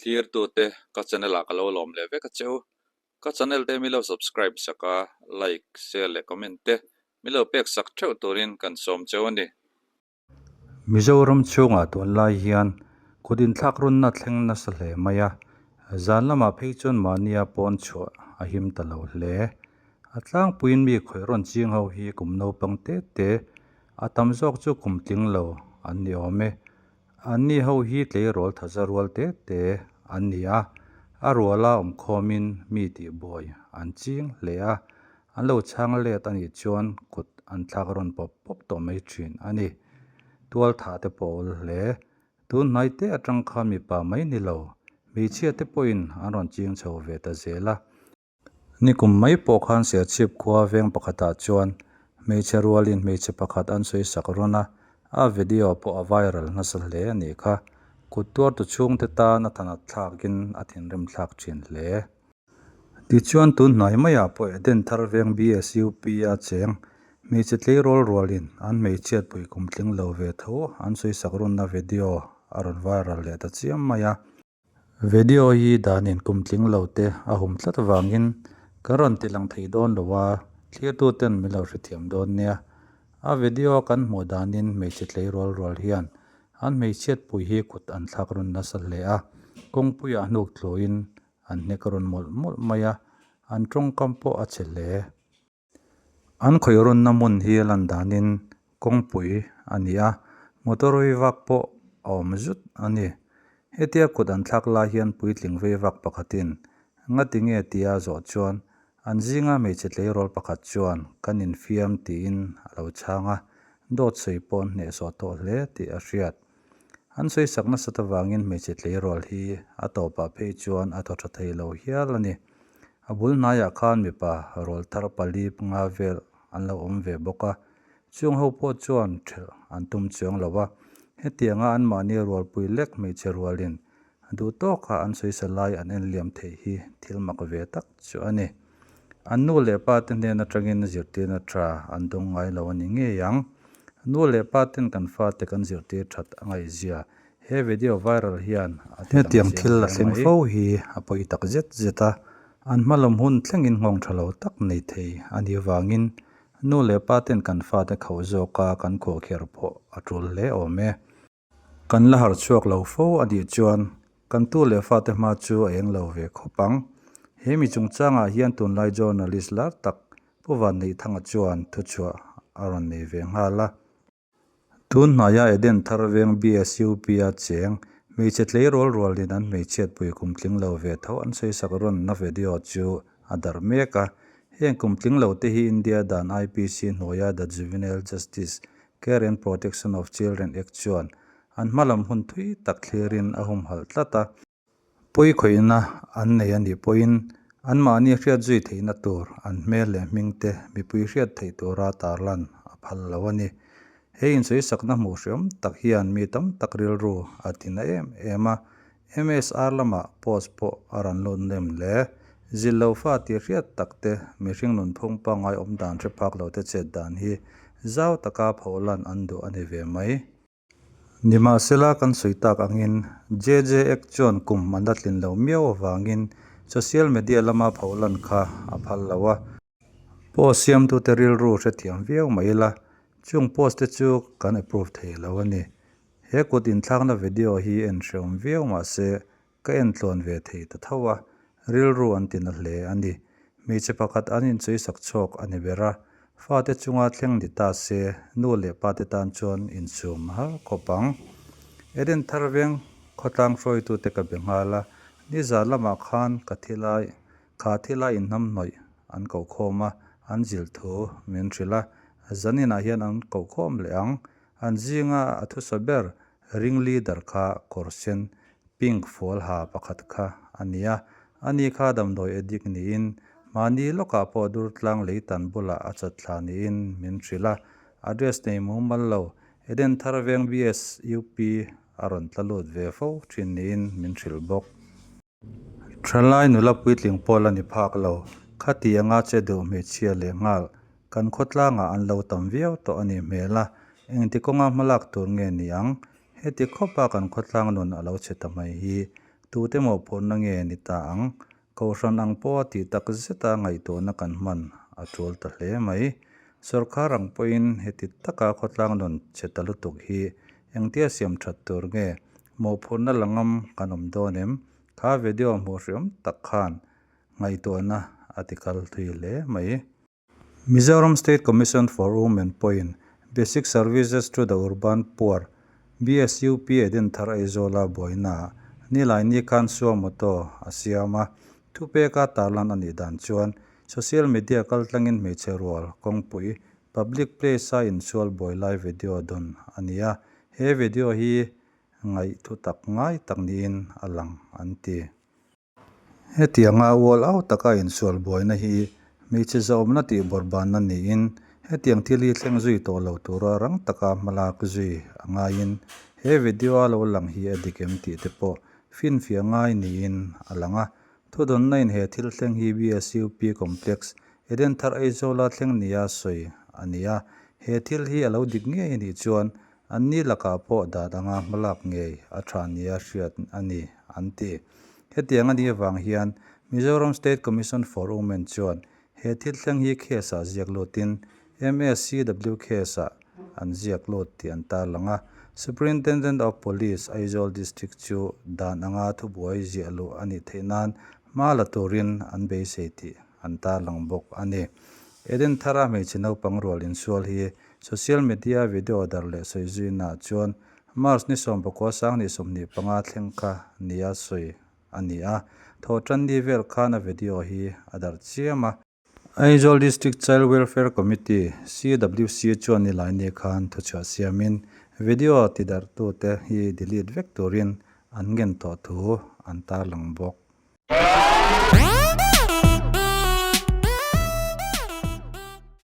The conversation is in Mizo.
Thlirtute ka channel ah ka lo lawm leh vek a che u. Ka channel te mi lo subscribe sak a, like, share leh comment te mi lo pek sak theuh turin kan sawm cheu a ni. Mizoram chhungah tunlai hian kut inthlak runna thleng nasa hle mai a, zan lamah phei chuan mahnia pawn chhuah a him ta lo hle. A tlangpuiin mi khawih rawn ching ho hi kum naupang te te, a tam zawk chu kum tling lo an ni awm e. Anni ho hi tleirawl thaza rual te te an ni a, a ruala awmkhawmin mi tihbuai an ching hle a, An lo chhang let a nih chuan kut an thlak rawn pawp pawp tawh mai thin a ni. Tual thah te pawh awl hle. Tun hnai te atang khan mipa mai ni lo, hmeichhia te pawhin an rawn ching chho ve ta zel a. Nikum mai pawh khan Serchhip khua veng pakhatah chuan hmeichhe rualin hmeichhe pakhat an sawi sak rawn a, a video pawh a viral nasa hle a nih kha. Kut tuartu chhungte tan a thanat thlakin a thinrim thlak thin hle. Tichuan tun hnai maiah pawh Eden thar veng BSUP a cheng hmeichhe tleirawl rualin an hmeichhiat pui kum tling lo ve tho an sawi sak runna video a rawn viral leh ta chiam mai a. Video hi danin kum tling lo te a hum tlat vangin kan rawn ti lang thei dawn lo a, thlirtu ten min lo hrethiam dawn nia. A video a kan hmuh danin hmeichhe tleirawl rual hian an hmeichhiat pui hi kut an thlak run nasa hle a, kawngpuiah hnuk tluin An hnek rawn mawlh mawlh mai a, an tawngkam pawh a che hle. An khawih rawnna hmun hi a lan danin kawngpui a ni a, motor vei vak pawh a awm zut a ni. Hetia kut an thlak lai hian puitling vei vak pakhatin ngati nge tia a zawh chuan an zinga hmeichhe tleirawl pakhat chuan kan infiam tiin a lo chhang a, dawt sawi pawh an hnehsawh tawh hle tih a hriat. An sawi sak nasat avangin hmeichhe tleirawl hi a tawpah phei chuan a thaw tha thei lo hial a ni. A bul hnaiah khan mipa rawl thar pali panga vel an lo awm ve bawk a, chung ho pawh chuan thelh an tum chuang lo a. Hetianga anmahni rualpui lek hmeichhe rualin duh tawka an sawisa lai an en liam theih hi thil mak ve tak chu a ni. An nu leh pa te hnen atangin zirtirna tha an dawng ngai lo a ni ngei ang. Nu leh pa ten kan fate kan zirtir that a ngaihzia he video viral hian a ti lang Hetiang chiang thil a hle thleng mai. fo hi a pawi tak zet zet a, an hmalawm hun thlengin nghawng tha lo tak nei thei a nih avangin nu leh pa ten kan fate khauh zawka kan khuahkherh pawh a tul hle awm e. Kan la harh chhuak lo fo a nih chuan kan tu leh fate hma chu a eng lo ve khawp ang. He mi chungchangah hian tunlai journalist lar tak Pu Vanneihthanga chuan thuchhuah a rawn nei ve nghal a. Tun hnaia Eden thar veng BSUP-a cheng hmeichhe tleirawl rualin an hmeichhiatpui kum tling lo ve tho an sawisak rawnna video chu a darh mek a. Heng kum tling lo te hi India dan IPC hnuaia The Juvenile Justice Care and Protection of Children Act chuan an hma lam hun thui tak thlirin a humhalh tlat a. Pawi khawihna an nei a nih pawhin anmahni hriat zui theihna tur an hmel leh hming te mipui hriat theih tura tarlan a phal lo a ni. He insawisakna hmuh hreawm tak hian mi tam tak rilru a tina em em a, MSR lamah post pawh a rawn lut nem hle. Zil lo fa tih hriat tak te, mihring nunphung pangngai awm dan hre phak lo te chet dan hi zau taka pholan an duh a ni ve mai. Nimahsela kan sawi tak angin JJ Act chuan kum an la tlin lo miau avangin social media lama pholan kha a phal lo a. Post siamtute rilru hrethiam viau mai ila, chung post te chu kan approve thei lo a ni. He kut inthlakna video hi en hreawm viau mah se ka en tluan ve thei ta tho a, rilru an ti na hle a ni. Hmeichhe pakhat an insawisak chhawk a ni ber a, fate chunga thleng ni ta se nu leh pate tan chuan insum har khawp ang. Eden thar veng khawtlang hruaitute ka be nghal a, nizan lamah khan ka thilai kha thila inhnamhnawih an kokhawm a, an zilh thu min hrilh a, zaninah hian an kokhawm leh ang. An zinga a thusaw ber ring leader kha kawr sen, pink fual ha pakhat kha a ni a. Ani kha damdawi addict niin mahni lawkah pawh Durtlang leitan bulah a chat thla niin min hrilh a. Address nei mumal lo, Eden Thar Veng BSUP a rawn tla lut ve fo thin niin min hrilh bawk. Thalai nula puitling pawl a ni phak lo. Khati anga che duh hmeichhia leh nghal kan khawtlangah an lo tam viau tawh a nih hmel a, engti kawnga hmalak tur nge ni ang? Heti khawpa kan khawtlang nun a lo chhe ta mai hi. Tute mawhphurhna nge ni ta ang? Kohhran ang pawha tih tak zeta ngaihtuahna kan hman a tul ta hle mai. Sawrkar ang pawhin heti taka khawtlang nun che ta lutuk hi engtia siam that tur nge mawhphurhna la ngam kan awm dawn em? Kha video hmuh hriam tak khan ngaihtuahna a ti kal thui hle mai. Mizoram State Commission for Women pawhin Basic Services to the Urban Poor, BSUP, Edenthar Aizawla buainaah Nilaini khan suamoto a siam a. Thupeka tarlan a nih dan chuan social media kaltlangin hmeichhe rual kawngpui public place-a insual buai lai video dawn a ni a. He video hi ngaihthu tak ngai tak niin a lang an ti. Hetianga ual au taka insual buaina hi hmeichhe zahawmna tih bawrhbanna niin hetiang thil hi thleng zui tawh lo tura rang taka hmalak zui a ngaiin he video a lo lang hi a dik em tih te pawh finfiah ngai niin a lang a. Thudawnna in he thil thleng hi BSUP Complex Edenthar Aizawla thleng nia sawi a ni a, he thil hi a lo dik ngei a nih chuan Anni lakah pawh dan anga hmalak ngei a tha nia hriat a ni, an ti. Hetiang a nih avang hian Mizoram State Commission for Women chuan he thil thleng hi case-ah ziak lutin MSCW case-ah an ziak lut tih an tarlang a. Superintendent of Police, Aizawl District chu dan anga thubuai ziah luh a nih theih nan hma la turin an beisei tih an tarlang bawk a ni. Eden Thara hmeichhe naupang rual insual hi Social media video darh leh sawi zuinaah chuan March ni 19 2025 thleng kha nia sawi a ni a, thawhtanni vel khan a video hi a darh chiam a. Aizawl District Child Welfare Committee, CWC, chuan nilaini khan thuchhuah siamin video tidarhtute hi delete vek turin an ngen tawh thu an tarlang bawk.